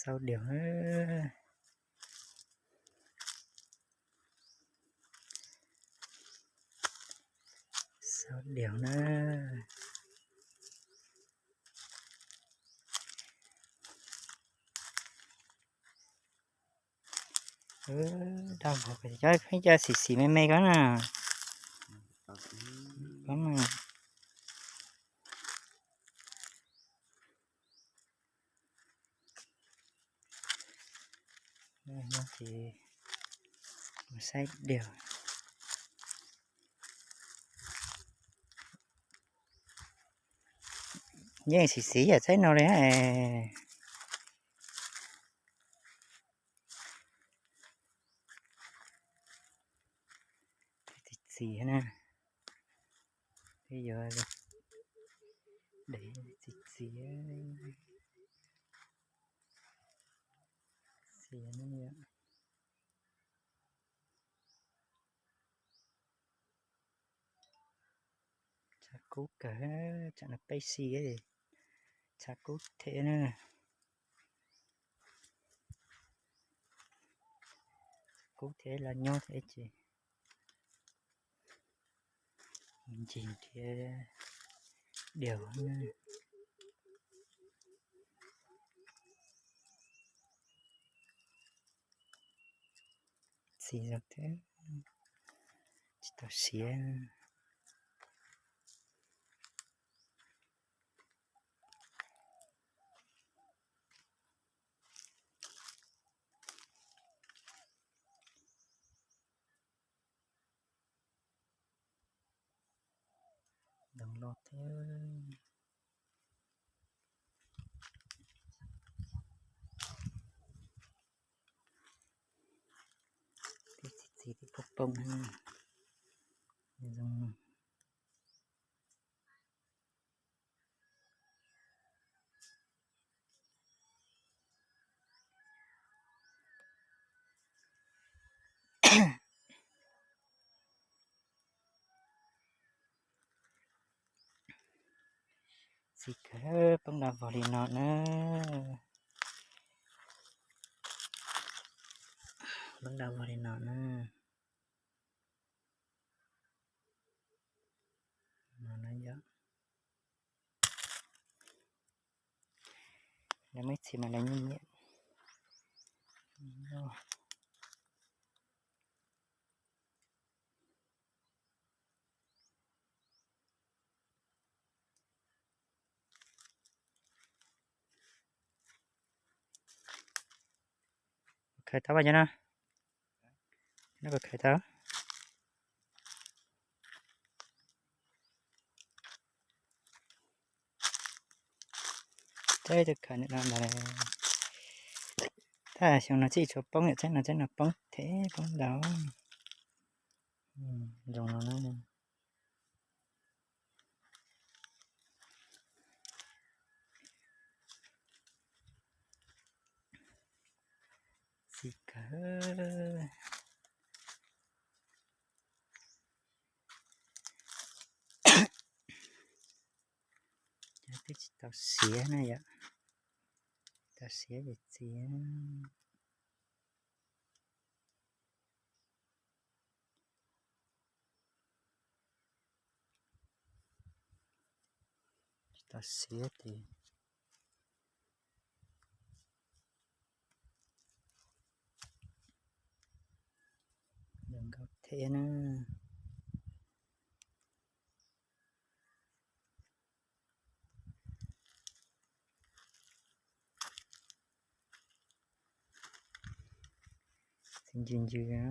Xauj diaug, xauj diaug na. Dag npaum, cov pheej ca xim xim me me ko na. Ces mus saib diaug. Yeej xim xim yam tsaib no li. Txiv txiv na, twb yuav de txiv txiv, txiv na. Tshav kub kawg, tsam no peb xi, tshav kub thiab na. Kub thiab los nyob thiab ces ncig thiab diaug. Txiv zoo thiab, tsis tau siav. Doog loj thiab. Txiv txiv twb poob poob na. Zoo. Txiv kawg, poob da vog li no na. Poob da vog li no na. No na yom. Lawv muaj ib txhia mas lawv nyiam nyiam. Khaws tau pas cov no. Cov no puas khaws tau? Teb tus khaws ntawm no ntag. Tab xyoo no tsis tshua poob, yam tsaib no tsaib no poob thiab poob ntau. Zoo no na. Txiv kawg. Twb tsis tau siav na yom. Tau siav ces txiv. Tsis tau siav ces zoo nkauj thiab na. Txiv ncws ncws na.